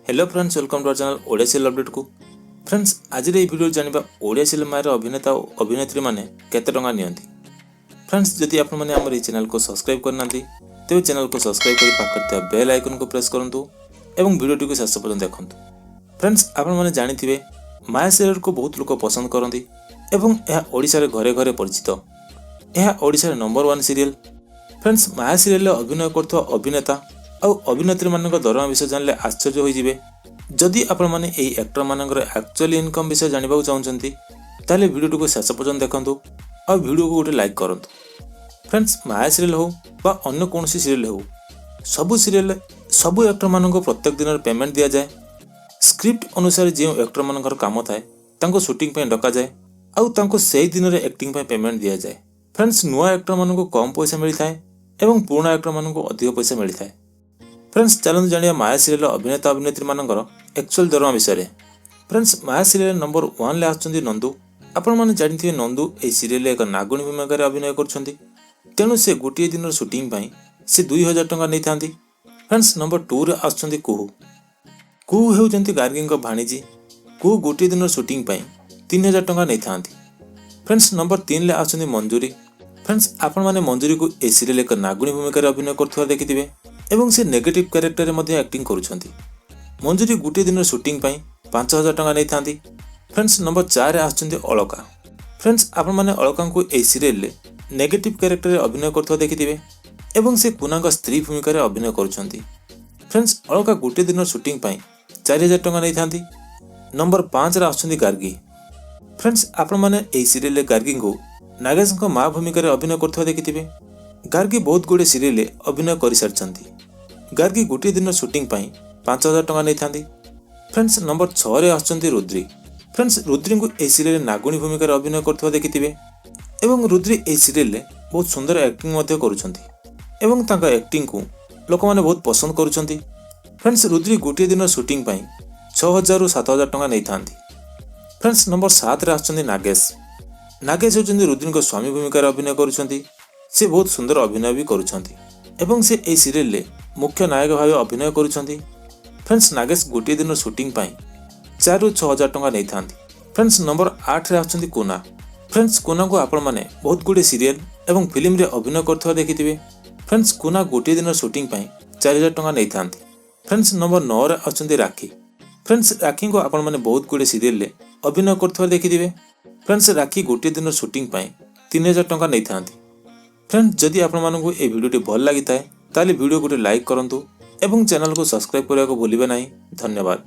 Hello friends, welcome to our channel Odia serial ଅପଡେଟ୍କୁ। Friends, ଆଜିର ଏହି video ଜାଣିବା ଓଡ଼ିଆ ସିନେମାର ଅଭିନେତା ଓ ଅଭିନେତ୍ରୀମାନେ କେତେ ଟଙ୍କା ନିଅନ୍ତି। ଫ୍ରେଣ୍ଡସ୍, ଯଦି ଆପଣମାନେ ଆମର ଏହି ଚ୍ୟାନେଲକୁ ସବସ୍କ୍ରାଇବ୍ କରିନାହାନ୍ତି, ତେବେ ଚ୍ୟାନେଲକୁ ସବସ୍କ୍ରାଇବ୍ କରି ପାଖରେ ଥିବା ବେଲ୍ ଆଇକନ୍କୁ ପ୍ରେସ୍ କରନ୍ତୁ ଏବଂ ଭିଡ଼ିଓଟିକୁ ଶେଷ ପର୍ଯ୍ୟନ୍ତ ଦେଖନ୍ତୁ। ଫ୍ରେଣ୍ଡସ୍, ଆପଣମାନେ ଜାଣିଥିବେ, ମାୟା ସିରିଏଲକୁ ବହୁତ ଲୋକ ପସନ୍ଦ କରନ୍ତି ଏବଂ ଏହା ଓଡ଼ିଶାରେ ଘରେ ଘରେ ପରିଚିତ। ଏହା ଓଡ଼ିଶାର ନମ୍ବର ୱାନ୍ ସିରିଏଲ୍। ଫ୍ରେଣ୍ଡସ୍, ମାୟା ସିରିଏଲରେ ଅଭିନୟ କରୁଥିବା ଅଭିନେତା ଆଉ ଅଭିନେତ୍ରୀମାନଙ୍କ ଦରମା ବିଷୟ ଜାଣିଲେ ଆଶ୍ଚର୍ଯ୍ୟ ହୋଇଯିବେ। ଯଦି ଆପଣମାନେ ଏହି ଆକ୍ଟରମାନଙ୍କର ଆକ୍ଚୁଆଲି ଇନକମ୍ ବିଷୟ ଜାଣିବାକୁ ଚାହୁଁଛନ୍ତି, ତାହେଲେ ଭିଡ଼ିଓଟିକୁ ଶେଷ ପର୍ଯ୍ୟନ୍ତ ଦେଖନ୍ତୁ ଆଉ ଭିଡ଼ିଓକୁ ଗୋଟେ ଲାଇକ୍ କରନ୍ତୁ। ଫ୍ରେଣ୍ଡସ୍, ମାୟା ସିରିଏଲ୍ ହେଉ ବା ଅନ୍ୟ କୌଣସି ସିରିଏଲ୍ ହେଉ, ସବୁ ସିରିଏଲରେ ସବୁ ଆକ୍ଟରମାନଙ୍କୁ ପ୍ରତ୍ୟେକ ଦିନର ପେମେଣ୍ଟ ଦିଆଯାଏ। ସ୍କ୍ରିପ୍ଟ ଅନୁସାରେ ଯେଉଁ ଆକ୍ଟରମାନଙ୍କର କାମ ଥାଏ, ତାଙ୍କୁ ସୁଟିଂ ପାଇଁ ଡକାଯାଏ ଆଉ ତାଙ୍କୁ ସେଇ ଦିନରେ ଆକ୍ଟିଂ ପାଇଁ ପେମେଣ୍ଟ ଦିଆଯାଏ। ଫ୍ରେଣ୍ଡସ୍, ନୂଆ ଆକ୍ଟରମାନଙ୍କୁ କମ୍ ପଇସା ମିଳିଥାଏ ଏବଂ ପୁରୁଣା ଆକ୍ଟରମାନଙ୍କୁ ଅଧିକ ପଇସା ମିଳିଥାଏ। ଫ୍ରେଣ୍ଡସ୍, ଚାଲନ୍ତୁ ଜାଣିବା ମାୟା ସିରିଏଲର ଅଭିନେତା ଅଭିନେତ୍ରୀମାନଙ୍କର ଆକ୍ଚୁଆଲ ଦରମା ବିଷୟରେ। ଫ୍ରେଣ୍ଡସ୍, ମାୟା ସିରିଏଲ ନମ୍ବର ୱାନ୍ରେ ଆସୁଛନ୍ତି ନନ୍ଦୁ। ଆପଣମାନେ ଜାଣିଥିବେ, ନନ୍ଦୁ ଏହି ସିରିଏଲରେ ଏକ ନାଗୁଣୀ ଭୂମିକାରେ ଅଭିନୟ କରୁଛନ୍ତି। ତେଣୁ ସେ ଗୋଟିଏ ଦିନର ସୁଟିଂ ପାଇଁ ସେ 2000 ଟଙ୍କା ନେଇଥାନ୍ତି। ଫ୍ରେଣ୍ଡସ୍, ନମ୍ବର ଟୁରେ ଆସୁଛନ୍ତି କୁହୁ। କୁହୁ ହେଉଛନ୍ତି ଗାର୍ଗୀଙ୍କ ଭାଣିଜୀ। କୁହୁ ଗୋଟିଏ ଦିନର ସୁଟିଂ ପାଇଁ 3000 ଟଙ୍କା ନେଇଥାନ୍ତି। ଫ୍ରେଣ୍ଡସ୍, ନମ୍ବର ତିନିରେ ଆସୁଛନ୍ତି ମଞ୍ଜୁରୀ। ଫ୍ରେଣ୍ଡସ୍, ଆପଣମାନେ ମଞ୍ଜୁରୀକୁ ଏହି ସିରିଏଲ ଏକ ନାଗୁଣୀ ଭୂମିକାରେ ଅଭିନୟ କରୁଥିବା ଦେଖିଥିବେ ଏବଂ ସେ ନେଗେଟିଭ୍ କ୍ୟାରେକ୍ଟରରେ ମଧ୍ୟ ଆକ୍ଟିଂ କରୁଛନ୍ତି। ମଞ୍ଜୁରୀ ଗୋଟିଏ ଦିନର ସୁଟିଂ ପାଇଁ 5000 ଟଙ୍କା ନେଇଥାନ୍ତି। ଫ୍ରେଣ୍ଡସ୍, ନମ୍ବର ଚାରିରେ ଆସୁଛନ୍ତି ଅଳକା। ଫ୍ରେଣ୍ଡସ୍, ଆପଣମାନେ ଅଳକାଙ୍କୁ ଏହି ସିରିଏଲରେ ନେଗେଟିଭ୍ କ୍ୟାରେକ୍ଟରରେ ଅଭିନୟ କରୁଥିବା ଦେଖିଥିବେ ଏବଂ ସେ କୁନାଙ୍କ ସ୍ତ୍ରୀ ଭୂମିକାରେ ଅଭିନୟ କରୁଛନ୍ତି। ଫ୍ରେଣ୍ଡସ୍, ଅଳକା ଗୋଟିଏ ଦିନର ସୁଟିଂ ପାଇଁ 4000 ଟଙ୍କା ନେଇଥାନ୍ତି। ନମ୍ବର ପାଞ୍ଚରେ ଆସୁଛନ୍ତି ଗାର୍ଗୀ। ଫ୍ରେଣ୍ଡସ୍, ଆପଣମାନେ ଏହି ସିରିଏଲରେ ଗାର୍ଗୀଙ୍କୁ ନାଗେଶଙ୍କ ମା ଭୂମିକାରେ ଅଭିନୟ କରୁଥିବା ଦେଖିଥିବେ। ଗାର୍ଗୀ ବହୁତ ଗୁଡ଼ିଏ ସିରିଏଲରେ ଅଭିନୟ କରିସାରିଛନ୍ତି। ଗାର୍ଗୀ ଗୋଟିଏ ଦିନର ସୁଟିଂ ପାଇଁ 5000 ଟଙ୍କା ନେଇଥାନ୍ତି। ଫ୍ରେଣ୍ଡସ୍, ନମ୍ବର ଛଅରେ ଆସୁଛନ୍ତି ରୁଦ୍ରି। ଫ୍ରେଣ୍ଡସ୍, ରୁଦ୍ରିଙ୍କୁ ଏହି ସିରିଏଲରେ ନାଗୁଣୀ ଭୂମିକାରେ ଅଭିନୟ କରୁଥିବା ଦେଖିଥିବେ ଏବଂ ରୁଦ୍ରି ଏହି ସିରିଏଲରେ ବହୁତ ସୁନ୍ଦର ଆକ୍ଟିଂ ମଧ୍ୟ କରୁଛନ୍ତି ଏବଂ ତାଙ୍କ ଆକ୍ଟିଂକୁ ଲୋକମାନେ ବହୁତ ପସନ୍ଦ କରୁଛନ୍ତି। ଫ୍ରେଣ୍ଡସ୍, ରୁଦ୍ରି ଗୋଟିଏ ଦିନର ସୁଟିଂ ପାଇଁ 6000ରୁ 7000 ଟଙ୍କା ନେଇଥାନ୍ତି। ଫ୍ରେଣ୍ଡସ୍, ନମ୍ବର ସାତରେ ଆସୁଛନ୍ତି ନାଗେଶ। ନାଗେଶ ହେଉଛନ୍ତି ରୁଦ୍ରିଙ୍କ ସ୍ୱାମୀ ଭୂମିକାରେ ଅଭିନୟ କରୁଛନ୍ତି। ସେ ବହୁତ ସୁନ୍ଦର ଅଭିନୟ ବି କରୁଛନ୍ତି ଏବଂ ସେ ଏହି ସିରିଏଲରେ ମୁଖ୍ୟ ନାୟକ ଭାବେ ଅଭିନୟ କରୁଛନ୍ତି। ଫ୍ରେଣ୍ଡସ୍, ନାଗେଶ ଗୋଟିଏ ଦିନର ସୁଟିଂ ପାଇଁ 4000ରୁ 6000 ଟଙ୍କା ନେଇଥାନ୍ତି। ଫ୍ରେଣ୍ଡସ୍, ନମ୍ବର ଆଠରେ ଆସୁଛନ୍ତି କୁନା। ଫ୍ରେଣ୍ଡସ୍, କୁନାକୁ ଆପଣମାନେ ବହୁତ ଗୁଡ଼ିଏ ସିରିଏଲ ଏବଂ ଫିଲ୍ମରେ ଅଭିନୟ କରୁଥିବା ଦେଖିଥିବେ। ଫ୍ରେଣ୍ଡସ୍, କୁନା ଗୋଟିଏ ଦିନର ସୁଟିଂ ପାଇଁ 4000 ଟଙ୍କା ନେଇଥାନ୍ତି। ଫ୍ରେଣ୍ଡସ୍, ନମ୍ବର ନଅରେ ଆସୁଛନ୍ତି ରାକ୍ଷୀ। ଫ୍ରେଣ୍ଡସ୍, ରାକ୍ଷୀଙ୍କୁ ଆପଣମାନେ ବହୁତ ଗୁଡ଼ିଏ ସିରିଏଲରେ ଅଭିନୟ କରୁଥିବା ଦେଖିଥିବେ। ଫ୍ରେଣ୍ଡସ୍, ରାକ୍ଷୀ ଗୋଟିଏ ଦିନର ସୁଟିଂ ପାଇଁ 3000 ଟଙ୍କା ନେଇଥାନ୍ତି। ଫ୍ରେଣ୍ଡସ୍, ଯଦି ଆପଣମାନଙ୍କୁ ଏହି ଭିଡ଼ିଓଟି ଭଲ ଲାଗିଥାଏ, ତାହେଲେ ଭିଡ଼ିଓ ଗୋଟେ ଲାଇକ୍ କରନ୍ତୁ ଏବଂ ଚ୍ୟାନେଲକୁ ସବସ୍କ୍ରାଇବ୍ କରିବାକୁ ଭୁଲିବେ ନାହିଁ। ଧନ୍ୟବାଦ।